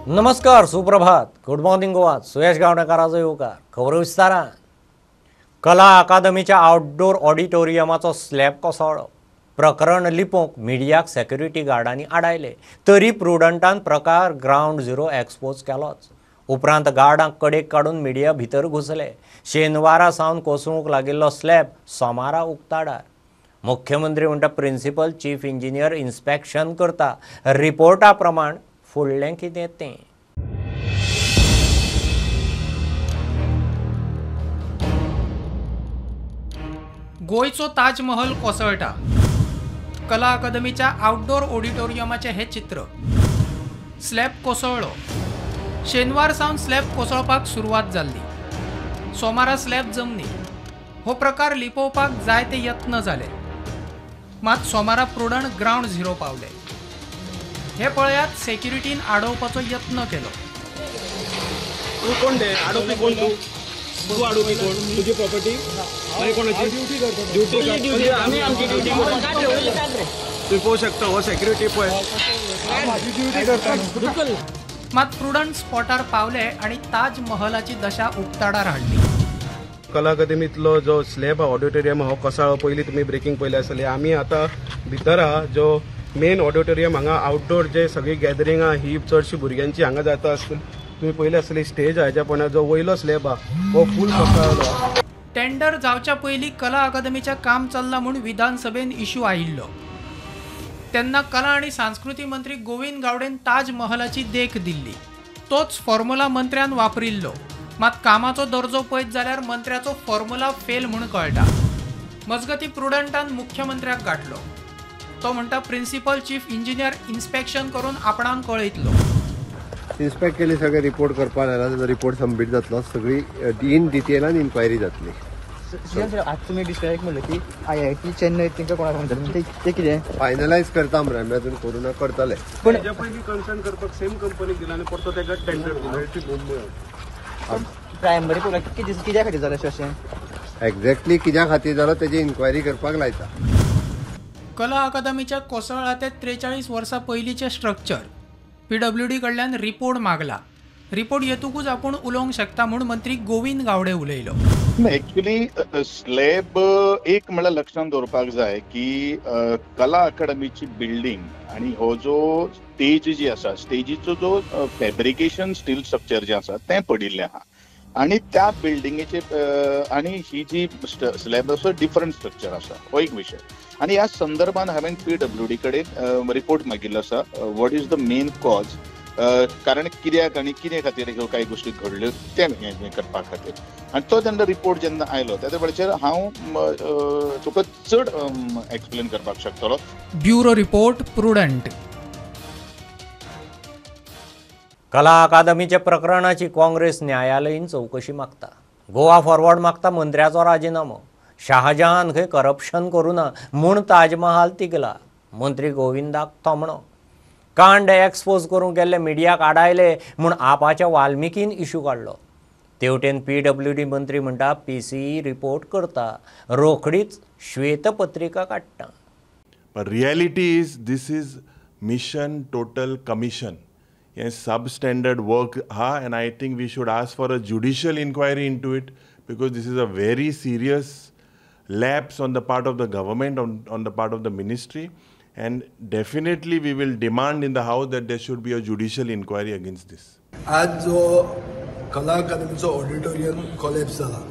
नमस्कार, सुप्रभात, good morning Goa. सुयश गावणेकाराचो येवकार। खबरो विस्तारान। कला अकादमीच्या आउटडोर ऑडिटोरियमाचो स्लॅब कोसळ्ळो। प्रकरण लिपोवंक मिडियाक सेक्युरिटी गार्डांनी आडायले, तरी प्रुडंटान प्रकार ग्रावंड झिरो एक्सपोज केलोच। उपरांत गार्डांक कडेक काडून मिडिया भितर घुसले। शेनवारा सावन कोसळूंक लागिल्लो स्लॅब सोमारा उक्ताडार। मुख्यमंत्री म्हणटा प्रिन्सिपल चीफ इंजिनियर इन्स्पेक्शन करता, रिपोर्टा प्रमाण फुडलें कितें तें। गोंयचो ताजमहल कोसळटा। कला अकादमीच्या आउटडोर ऑडिटोरियमाचें हें चित्र। स्लॅब कोसळ्ळो। शेनवार सावन स्लॅब कोसळपाक सुरवात जाल्ली। सोमारा स्लॅब जमनी। हो प्रकार लिपोवपाक जायते यत्न जाले, मात सोमारा प्रुडंट ग्रावंड झिरो पावले। हे पळयात, सेक्युरिटीन आडोवपाचो यत्न केलो। तू कोण रे? आडोवपी कोण तू? तू आडोवपी कोण? तुजी प्रॉपर्टी मागीर कोणाची? ड्युटी आमी आमची ड्युटी करता। तूं पळोवंक शकता हो सेक्युरिटी पळय ड्युटी करता। मात प्रुडंट स्पॉटार पावले आनी ताजमहलाची दशा उक्ताडार हाडली। कला अकादमीतलो जो स्लॅब ऑडिटोरियम हो कोसळ्ळो। पयलीं तुमी ब्रेकिंग पळयली आसतली। आमी आतां भितर आहा, जो मेन ऑडिटोरियम हांगा आउटडोर जे सगळी गॅदरिंग आहा ही चडशी भुरग्यांची हांगा जाता आसतली। तुमी पयली आसतली स्टेज आहा, हेच्या पण जो वयलो स्लॅब आहा हो फूल कोसळ्ळो। टेंडर जावच्या पयलीं कला अकादमीचें काम चल्लां म्हूण विधानसभेन इश्यू आयिल्लो। तेन्ना कला आनी संस्कृती मंत्री गोविंद गावडेन ताजमहलाची देख दिल्ली। तोच फॉर्म्युला मंत्र्यान वापरिल्लो, मात कामाचो दर्जो पळयत जाल्यार मंत्र्याचो फॉर्म्युला फेल म्हूण कळटा। मजगती प्रुडंटान मुख्यमंत्र्याक गाठलो। तो म्हणटा प्रिन्सिपल चीफ इंजिनियर इन्स्पेक्शन करून आपणाक कळयतलो। इन्स्पेक्ट केली, सगळे रिपोर्ट करपाक जाल्यार रिपोर्ट सबमीट जातलो, सगळी इन डिटेलान इन्क्वायरी जातली। आज तुमी डिस्करेक्ट म्हणलें की IIT Chennai तांकां कोणाक म्हणटात ते कितें फायनलायज करता मरे, आमी अजून करूं ना, करतले। पण हेच्या पयलीं कन्सर्न करपाक सेम कंपनीक दिला आनी परतो ताका टेंडर दिलो। प्रायमरी पळोवया कित्या खातीर जालें अशें? एक्झॅक्टली कित्या खातीर जालो तेजी इन्क्वायरी करपाक लायता। कला अकादमीच्या कोसळ्ळा ते 43 वर्सां पयलींचें स्ट्रक्चर। PWD कडल्यान रिपोर्ट मागला। रिपोर्ट येतकूच आपूण उलोवंक शकता म्हूण मंत्री गोविंद गावडे उलयलो। एक्चुअली स्लॅब एक म्हळ्यार लक्षांत दवरपाक जाय की कला अकादमीची बिल्डींग आनी हो जो स्टेज जी आसा, स्टेजीचो जो फॅब्रिकेशन स्टील स्ट्रक्चर जें आसा तें पडिल्लें आहा आनी त्या बिल्डिंगेचे आनी ही जी स्लॅब आसा डिफरंट स्ट्रक्चर आसा, हो एक विशय। आनी ह्या संदर्भान हांवें PWD कडेन रिपोर्ट मागिल्लो आसा, what is the main cause, कारण कित्याक आनी कितें खातीर ह्यो कांय गोश्टी घडल्यो तें करपा खातीर। आनी तो जेन्ना रिपोर्ट जेन्ना आयलो त्या वेळाचेर हांव तुका चड एक्सप्लेन करपाक शकतलो। Bureau report, Prudent. कला अकादमीच्या प्रकरणाची काँग्रेस न्यायालयीन चवकशी मागता। गोवा फॉरवर्ड मागता मंत्र्याचो राजिनामो। शाहजहान खंय करप्शन करूं ना म्हूण ताजमहाल तिगला, मंत्री गोविंदाक थोमणो। कांड एक्सपोज करूंक गेल्ले मिडियाक आडायले म्हूण आपाच्या वाल्मिकीन इश्यू काडलो। तेवटेन PWD मंत्री म्हणटा PCE report करता, रोखडीच श्वेतपत्रिका काडटा। But reality is this is mission total commission. हें सब स्टँडर्ड वर्क आहा and I think we should ask for a judicial inquiry into it because this is a very serious lapse on the part of the government, on the part of the ministry, and definitely we will demand in the house that there should be a judicial inquiry against this. आज जो कला अकादमीचो auditorium collapse जाला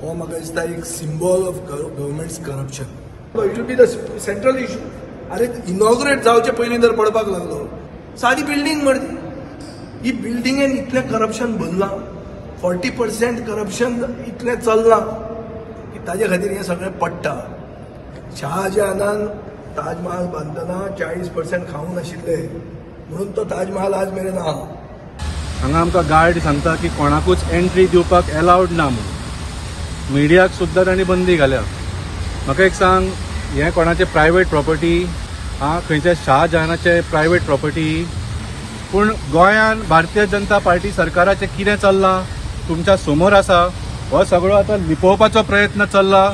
हो म्हाका दिसता एक symbol of government's corruption. It will be the central issue. अरे इनॉग्रेट जावचे पयलीं जर पडपाक लागलो, सादी बिल्डींग मर्दी, ही बिल्डिंगेन इतलें करप्शन भरलां, 40% करप्शन इतलें चल्लां की ताजे खातीर हें सगळें पडटा। शाहजहानान ताजमहाल बांदतना 40% खावंक नाशिल्ले म्हणून तो ताजमहाल आज मेरेन आहा। हांगा आमकां गार्ड सांगता की कोणाकूच एंट्री दिवपाक एलावड ना म्हणून, मिडियाक सुद्दां तांणी बंदी घाल्या। म्हाका एक सांग, हें कोणाचें प्रायवेट प्रॉपर्टी आं, खंयच्या शाहजहानाचें प्रायवेट प्रॉपर्टी? पूण गोंयान भारतीय जनता पार्टी सरकाराचें कितें चल्लां तुमच्या समोर आसा। हो सगळो आतां लिपोवपाचो प्रयत्न चल्ला,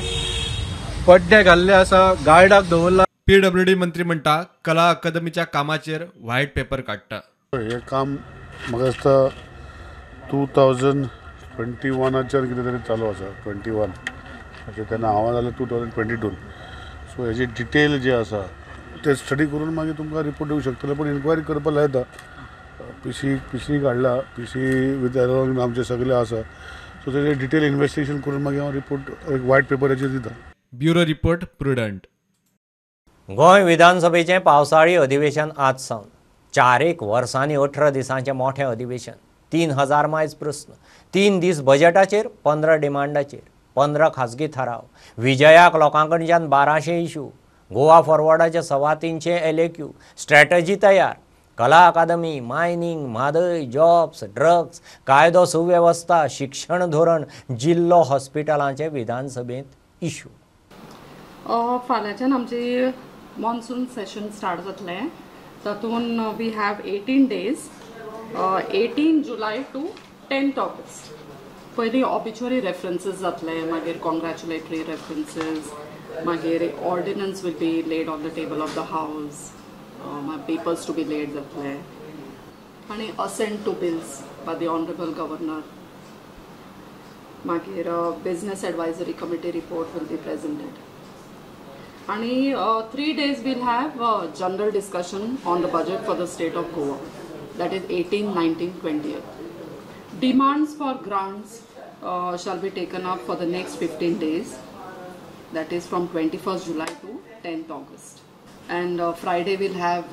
पड्डे घाल्ले आसा, गार्डाक दवरला। PWD मंत्री म्हणटा कला अकादमीच्या कामाचेर व्हायट पेपर काडटा। हे काम म्हाका दिसता 2021 कितें तरी चालू आसा, 21 अशें तेन्ना हांव जाल्यार 2022. सो हेजी डिटेल जे आसा ते स्टडी करून मागीर तुमकां रिपोर्ट दिवंक शकतले, पूण इन्क्वायरी करपा लायता. पी सी काडला, पी सी विथ अलोंग आमचे सगळे आसा. सो तेजें डिटेल इन्वेस्टिगेशन करून मागीर हांव रिपोर्ट एक वायट पेपराचेर दिता. Bureau report, Prudent. Goa विधानसभेचें पावसाळी अधिवेशन आज सावन. 4 वर्सांनी 18 दिसांचें मोठें अधिवेशन. 3000 मायज प्रस्न, 3 दीस बजेटाचेर, 15 डिमांडाचेर, 15 खाजगी थाराव. विजयाक लोकां कडच्यान 1200 इशू, गोवा फॉरवर्डाचे 325 एलएक्यू. स्ट्रॅटजी तयार. कला अकादमी, मायनींग, म्हादय, जॉब्स, ड्रग्स, कायदो सुवेवस्था, शिक्षण धोरण, जिल्लो हॉस्पिटलांचे विधानसभेंत इशू. फाल्यांच्यान आमची मॉन्सून सेशन स्टार्ट जातलें. तातूंत we have 18 days, 18 July to 10th August. पयलीं ऑबिच्युअरी रेफरन्सीस जातले, मागीर कॉंग्रॅच्युलेटरी रेफरन्सीस, मागीर ordinance will be laid on the table of the house, papers to be laid जातले आनी assent to bills by the honourable governor. मागीर business advisory committee report will be presented आणि 3 days we'll have general discussion on the budget for the state of Goa, that is 18, 19, 20. Demands for grants shall be taken up for the next 15 days, that is from 21st July to 10th August. And Friday we'll have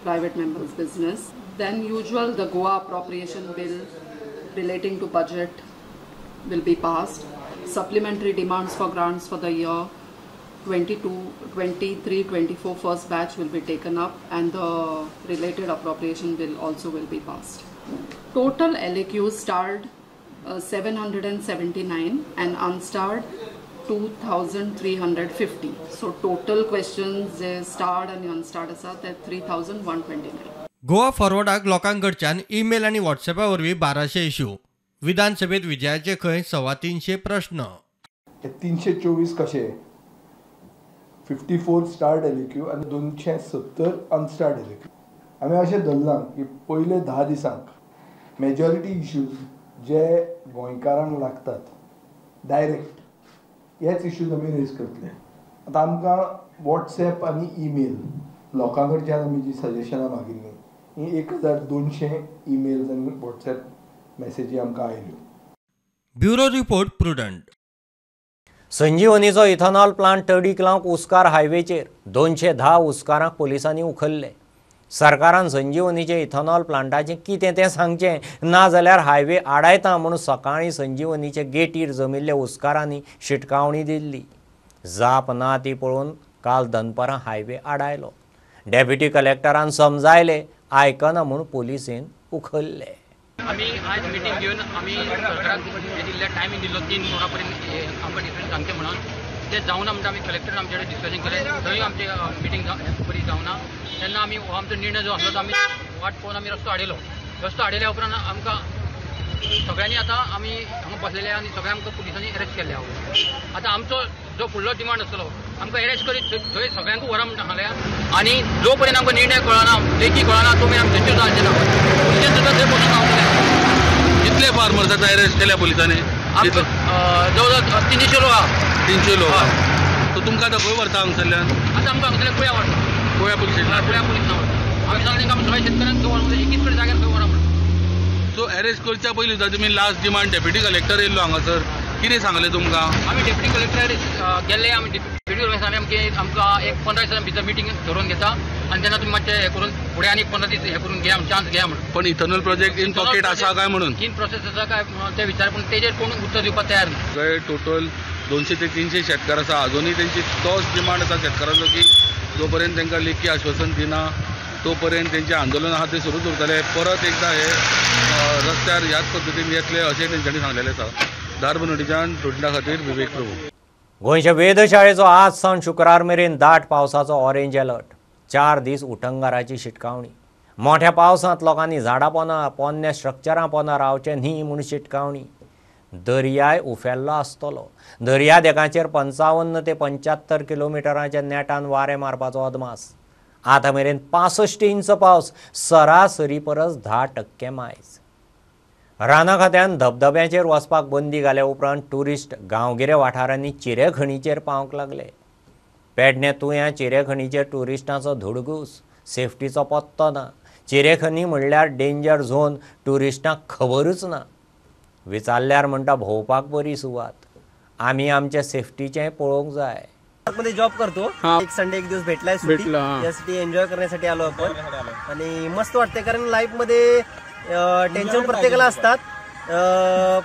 private members business. Then usual, the Goa Appropriation Bill relating to budget will be passed. Supplementary demands for grants for the year 22, 23, 24 first batch will be taken up and the related appropriation bill also will be passed. Total LAQs starred 779 and unstarred 2350. So total questions J starred आणि unstarred आसा ते 3129. Goa फॉरवर्डाक लोकांकडच्यान email आनी व्हॉट्सॅपा वरवीं 1200 issue. विधानसभेत विजयाचे खंय 325 प्रश्न. हे 324 कशे? 54 स्टार्ड एलएक्यू आनी 270 अनस्टार्ड एलएक्यू. आमी अशें धरलां की पयले 10 दिसांक मेजॉरिटी इश्यूज जे गोंयकारांक लागतात डायरेक्ट, हेच इश्यूज आमी रेज करतले. आतां आमकां वॉट्सएप आनी ईमेल लोकां कडच्यान आमी जी सजेशनां मागिल्लीं, ही 1200 ईमेल्स आनी वॉट्सएप मॅसेजी आमकां आयल्यो. Bureau report, Prudent. संजीवनीचो इथेनॉल प्लांट तडीक लावंक उस्कार हायवेचेर. 210 उस्कारांक पोलिसांनी उखल्ले. सरकारान संजीवनीचे इथेनॉल प्लांटाचें कितें तें सांगचें, नाजाल्यार हायवे आडायता म्हूण सकाळीं संजीवनीचे गेटीर जमिल्ल्या उस्कारांनी शिटकावणी दिल्ली. जाप ना ती पळोवन काल दनपरां हायवे आडायलो. डेप्युटी कलेक्टरान समजायले, आयकना म्हूण पोलिसेन उखल्ले. आमी आयज मिटींग घेवन आमी सरकाराक हे दिल्ले, टायमींग दिल्लो, 3 वरां पर्यंत आमकां डिसिजन सांगचें म्हणून. ते जावना म्हणटा आमी कलेक्टर आमचे कडेन डिस्कशन केलें, थंय आमची मिटींग बरी जावना. तेन्ना आमी हो आमचो निर्णय जो आसलो तो आमी वाट पळोवन आमी रस्तो आडयलो. रस्तो आडयल्या उपरांत आमकां सगळ्यांनी, आतां आमी हांगा बसलेले आनी सगळे आमकां पुलिसांनी अरेस्ट केल्ले आहा. आतां आमचो जो फुडलो डिमांड आसतलो, आमकां अरेस्ट करीत थंय सगळ्यांक व्हरा म्हणटा सांगल्या आनी जो पर्यंत आमकां निर्णय कळना, लेखी कळना, तो मेरेन आमी थंयचेर जावचें ना. पुलिसेन सुद्दां थंय बसून रावतले. कितले फार्मर्स आतां अरेस्ट केल्या पुलिसांनी? आमकां जवळ जवळ 300 लोक आहा. 300 लोक. सो तुमकां आतां खंय व्हरता हांगसरल्यान? आतां आमकां हांगसरल्यान कुळ्या व्हरता. कुळ्या पुलीस स्टेशनार? कुळ्या पुलीस व्हरता. आमी सांगलें आमी सगळ्या शेतकऱ्यांक खंय व्हर, एकीच कडेन जाग्यार खंय व्हरा म्हणून. सो अरेस्ट करच्या पयलीं सुद्दां तुमी लास्ट डिमांड, डेप्युटी कलेक्टर येयल्लो हांगासर, कितें सांगलें तुमकां? आमी डेप्युटी कलेक्टर गेल्ले. आमी डेप्युटी कलेक्टर सांगलें आमकां, आमकां एक 15 दिसां भितर मिटींग थरोवन घेता आनी तेन्ना तुमी मातशें हें करून फुडें आनी 15 दीस हें करून घेया, चान्स घेया म्हणून. पण इथेनॉल प्रोजेक्ट इन पॉकेट आसा काय म्हणून? इन प्रोसेस आसा काय म्हणून ते विचार, पूण तेजेर कोण उत्तर दिवपाक तयार ना. सगळे टोटल 200 ते 300 शेतकार आसा. अजुनूय तेंची तोच डिमांड आसा शेतकारांचो की जो पर्यंत तांकां लेखी आश्वासन दिना तो पर्यंत तेंचें आंदोलन आहा तें सुरूच उरतलें. परत एकदां हे रस्त्यार ह्याच पद्दतीन येतले अशें तेंच्यांनी सांगलेलें आसा. धारबनोटीच्यान प्रुडंटा खातीर विवेक प्रभू. गोंयच्या वेधशाळेचो आज सावन शुक्रार मेरेन दाट पावसाचो ऑरेंज अलर्ट. 4 दीस उटंगाराची शिटकावणी. मोठ्या पावसांत लोकांनी झाडां पोंदा, पोन्न्या स्ट्रक्चरां पोंदा रावचें न्ही म्हूण शिटकावणी. दर्याय उफेल्लो आसतलो. दर्यादेगांचेर 55 ते 75 किलोमिटरांच्या नेटान वारें मारपाचो अदमास. आतां मेरेन 65 इंच पावस, सरासरी परस 10% मायज. रानां खात्यान धबधब्याचेर वचपाक बंदी घाल्या उपरांत ट्युरिस्ट गांवगिऱ्या वाठारांनी चिरेखणीचेर पावंक लागले. पेडणे तुयां चिरेखणीचेर ट्युरिस्टांचो धुडगूस, सेफ्टीचो पत्तो ना. चिरेखणी म्हणल्यार डेंजर झोन, ट्युरिस्टांक खबरूच ना. विचारल्यार म्हणटा भोंवपाक बरी सुवात, आमी आमच्या सेफ्टीचें पळोवंक जाय. मध्ये जॉब करतो, एक संडे एक दिवस भेटलाय सुट्टी, त्यासाठी एन्जॉय करण्यासाठी आलो आपण आणि मस्त वाटते. कारण लाईफ मध्ये टेन्शन प्रत्येकाला असतात,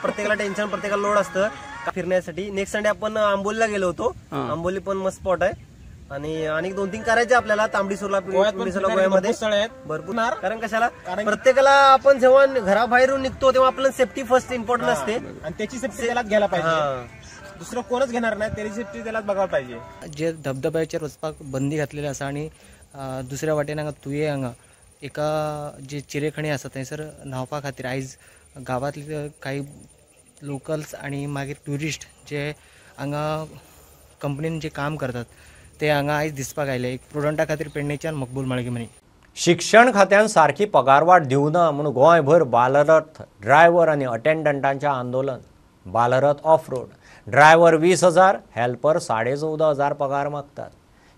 प्रत्येकाला टेन्शन, प्रत्येकाला लोड असतं फिरण्यासाठी. नेक्स्ट संडे आपण आंबोलीला गेलो होतो, आंबोली पण मस्त स्पॉट आहे. आणि अनेक 2-3 करायचे आपल्याला, तांबडीसूरला, गोव्यामध्ये भरपूर. कारण कशाला प्रत्येकाला आपण जेव्हा घराबाहेरून निघतो तेव्हा आपल्याला सेफ्टी फर्स्ट इम्पॉर्टंट असते आणि त्याची सेफ्टी त्यालाच घ्यायला पाहिजे, दुसरं कोणच घेणार नाही, त्याची सेफ्टी त्यालाच बघायला पाहिजे. जे धबधब्याचेर वचपाक बंदी घातलेली आसा आणि दुसऱ्या वाटेन हांगा तुये हांगा एका जे चिरेखणी आसा थंयसर न्हांवपा खातीर आयज गांवांतले काही लोकल्स आणि मागीर ट्युरिस्ट जे हांगा कंपनीन जे काम करतात ते हांगा आयज दिसपाक आयले. एक प्रुडंटा खातीर पेडणेच्यान मकबूल माळगेमनी. शिक्षण खात्यान सारकी पगारवाड दिवना म्हूण गोंयभर बालरथ ड्रायव्हर आनी अटेंडंटांचें आंदोलन. Bal Rath of road driver 20,000, helper 14,500 पगार मागतात.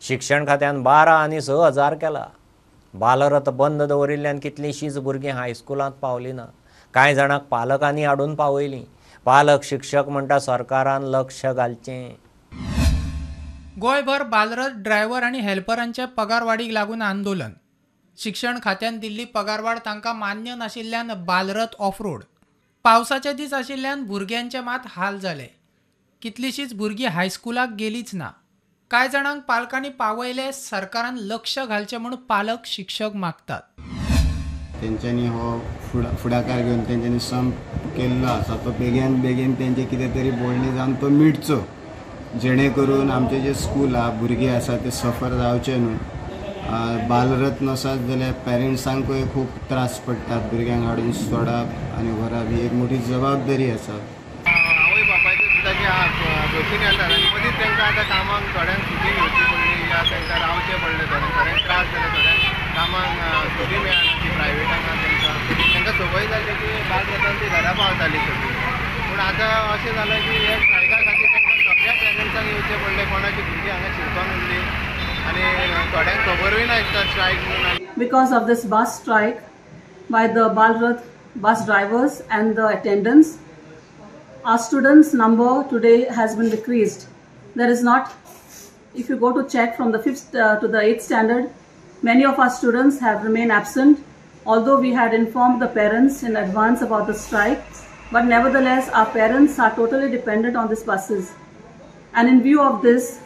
शिक्षण खात्यान 12 आनी 6,000 केला. बालरथ बंद दवरिल्ल्यान कितलींशींच भुरगीं हायस्कुलांत पावली ना. कांय जाणांक पालकांनी हाडून पावयलीं. पालक शिक्षक म्हणटा सरकारान लक्ष घालचें. गोंयभर बालरथ ड्रायव्हर आनी हेल्परांचे पगारवाडीक लागून आंदोलन. शिक्षण खात्यान दिल्ली पगारवाड तांकां मान्य नाशिल्ल्यान बालरथ ऑफ रोड. पावसाचे दीस आशिल्ल्यान भुरग्यांचे मात हाल जाले. कितलींशींच भुरगीं हायस्कुलाक गेलींच ना. कांय जाणांक पालकांनी पावयले. सरकारान लक्ष घालचें म्हूण पालक शिक्षक मागतात. तेंच्यांनी हो फुडाकार घेवन तेंच्यांनी संप केल्लो आसा तो बेगीन बेगीन तेंचे कितें तरी बोलणी जावन तो मिटचो, जेणे करून आमचे जे स्कूल आहा भुरगे आसा ते सफर जावचे न्हू. बालरथ नसत जाल्यार पेरंट्सांकूय खूब त्रास पडटात, भुरग्यांक हाडून सोडप आनी व्हरप ही एक मोठी जबाबदारी आसा. आवय बापायचे सुद्दां जे बसीन येतात आनी मदींच तांकां आतां कामाक थोड्यांक सुटी घेवची पडली या तांकां रावचें पडलें, थोड्यांक थोड्यांक त्रास जाले, थोड्यांक कामाक सुटी मेळना ती प्रायवेटांक. तांकां संवय जाली की बालरथान ती घरा पावताली सगळीं. पूण आतां अशें जालें की हे स्ट्रायका खातीर तांकां सगळ्या पेरंट्सांक येवचें पडलें, कोणाची भुरगीं हांगा शिरकोन उरली आनी थोड्यांक खबरूय नासता स्ट्रायक म्हणून. Because of this bus strike by the Balrath bus drivers and the attendants, our students number today has been decreased. There is not, if you go to check from the 5th to the 8th standard, many of our students have remained absent, although we had informed the parents in advance about the strike, but nevertheless our parents are totally dependent on these buses. And in view of this,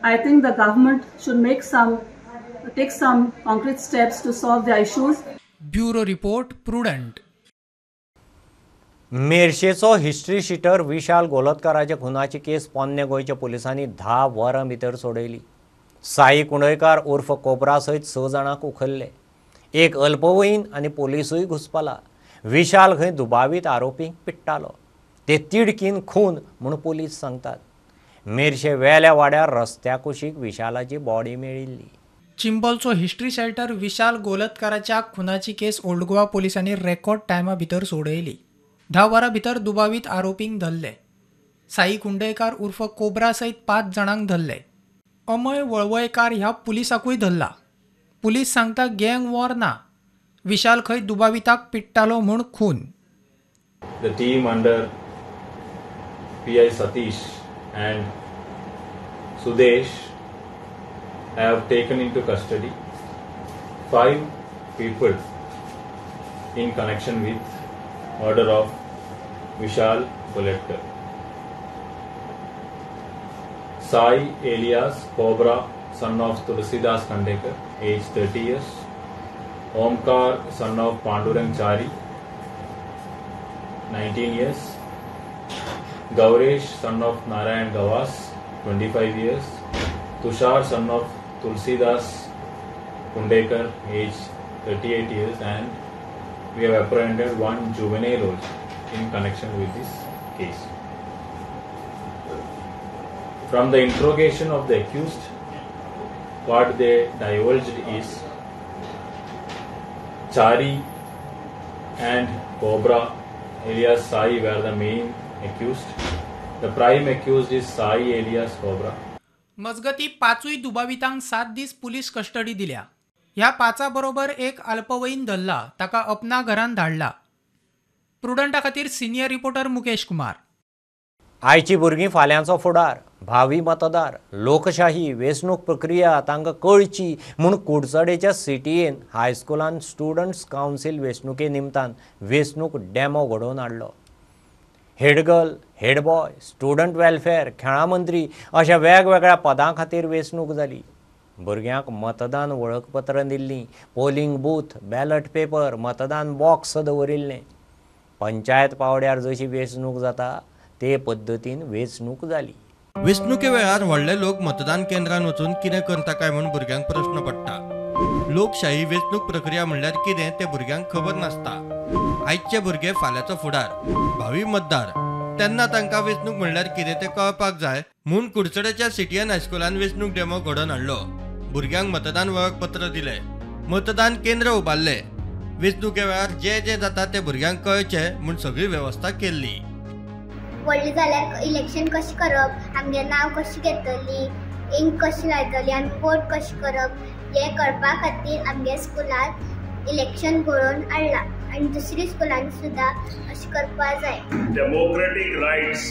I think the government should take some concrete steps to solve their issues. Bureau Report, Prudent. मेरशेचो history sheeter विशाल गोलतकाराच्या खुनाची केस पोन्ने गोंयच्या पोलिसांनी 10 वरां भितर सोडयली. साई कुंडयकार उर्फ cobra सयत 6 जाणांक उखल्ले. एक अल्पवयीन आनी पोलिसूय घुसपला. विशाल खंय दुबावीत आरोपींक पिट्टालो. ते तिडकीन खून म्हूण पोलीस सांगतात. मेरशे वेल्या वाड्यार रस्त्या कुशीक विशालाची बॉडी मेळिल्ली. चिंबलचो हिस्ट्री शेल्टर विशाल गोलतकाराच्या खुनाची केस ओल्ड गोवा पोलिसांनी रेकॉर्ड टायमा भितर सोडयली. 10 वरां भितर दुबावीत आरोपींक धरले. साई कुंडयकार उर्फ कोबरा सयत 5 जाणांक धरले. अमय वळवयकार ह्या पुलिसाकूय धरला. पुलीस सांगता गँग वॉर ना, विशाल खंय दुबाविताक पिट्टालो म्हूण खून. The team under PI Satish and Sudesh have taken into custody 5 people in connection with murder of Vishal Golatkar. Sai alias Cobra, son of Tulsidas Kandekar, age 30 years. Omkar, son of Pandurang Chari, 19 years. Gauresh, son of Narayan Gawas, 25 years. Tushar, son of Tulsidas Kundekar, age 38 years, and we have apprehended one juvenile also in connection with this case. From the interrogation of the accused, What they divulged is Chari and Cobra alias Sai were the main accused. The prime accused is Sai alias Cobra. मजगती पांचूय दुबावितांक 7 दीस police custody दिल्या. ह्या 5 बरोबर एक अल्पवयीन धरला, ताका अपना घरान धाडला. प्रुडंटा खातीर सिनियर रिपोर्टर मुकेश कुमार. आयची भुरगीं फाल्यांचो फुडार, भावी मतदार, लोकशाही वेंचणूक प्रक्रिया तांकां कळची म्हूण कुडचडेच्या सिटीएन हायस्कुलान स्टुडंट्स कावन्सील वेंचणुके निमतान वेंचणूक डेमो घडोवन हाडलो. Head girl, head boy, student welfare, खेळां मंत्री अशा वेगवेगळ्या पदां खातीर वेंचणूक जाली. भुरग्यांक मतदान वळखपत्रां दिल्लीं, पोलिंग बूथ, बॅलट पेपर, मतदान बॉक्स दवरिल्लें. पंचायत पावड्यार जशी वेंचणूक जाता ते पद्दतीन वेंचणूक जाली. वेंचणुके वेळार व्हडले लोक मतदान केंद्रान वचून कितें करता काय म्हूण भुरग्यांक प्रश्न पडटा. लोकशाही वेंचणूक प्रक्रिया म्हणल्यार कितें तें भुरग्यांक खबर नासता. आयचे भुरगे फाल्यांचो फुडार, भावी मतदार, तेन्ना तांकां वेंचणूक म्हणल्यार कितें तें कळपाक जाय म्हूण कुडचडेच्या सिटीएन हायस्कुलान वेंचणूक डेमो घडोवन हाडलो. भुरग्यांक मतदान वळखपत्र दिलें, मतदान केंद्र उबारलें. वेंचणुके वेळार जें जें जाता तें भुरग्यांक कळचें म्हूण सगळी वेवस्था केल्ली. व्हडली जाल्यार इलेक्शन कशें करप, आमगे नांव कशें घेतली, इंक कशी लायतली आनी वोट कशें करप हें कळपा खातीर आमगे स्कुलान इलेक्शन घडोवन हाडलां आनी दुसरी स्कुलांनी सुद्दां अशें करपाक जाय. डेमोक्रेटीक रायट्स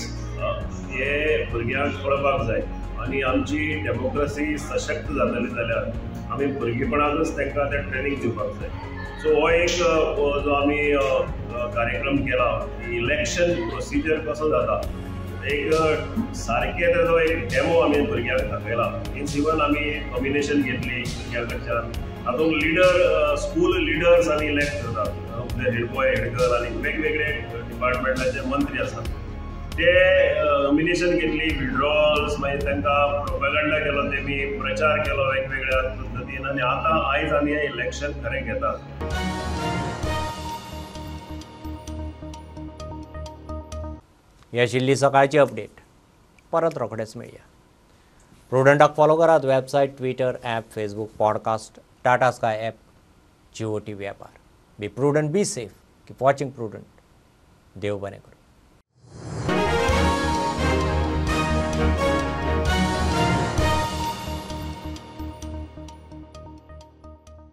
हे भुरग्यांक कळपाक जाय आनी आमची डेमोक्रेसी सशक्त जातली जाल्यार आमी भुरगेपणांतच तांकां तें ट्रेनींग दिवपाक जाय. सो हो एक जो आमी कार्यक्रम केला की इलेक्शन प्रोसिजर कसो जाता एक सारकें ताजो एक डेमो आमी भुरग्यांक दाखयला. इवन आमी नॉमिनेशन घेतली भुरग्यां कडच्यान, हातूंत लिडर, स्कूल लिडर्स आमी इलेक्ट करतात, हेड बॉय, हेड गर्ल आनी वेगवेगळे डिपार्टमेंटाचे मंत्री आसात ते नॉमिनेशन घेतली, विड्रॉल्स, मागीर तांकां प्रोपेगंडा केलो, तेमी प्रचार केलो वेगवेगळ्या पद्दतीन आनी आतां आयज आमी हें इलेक्शन खरें घेतात. ही आशिल्ली सकाळची अपडेट. परत रोखडेच मेळया. प्रुडंटाक फॉलो करात website, Twitter, app, Facebook, podcast, Tata Sky app, Jio TV ॲपार. Be prudent, be safe, keep watching Prudent. देव बरें करूं.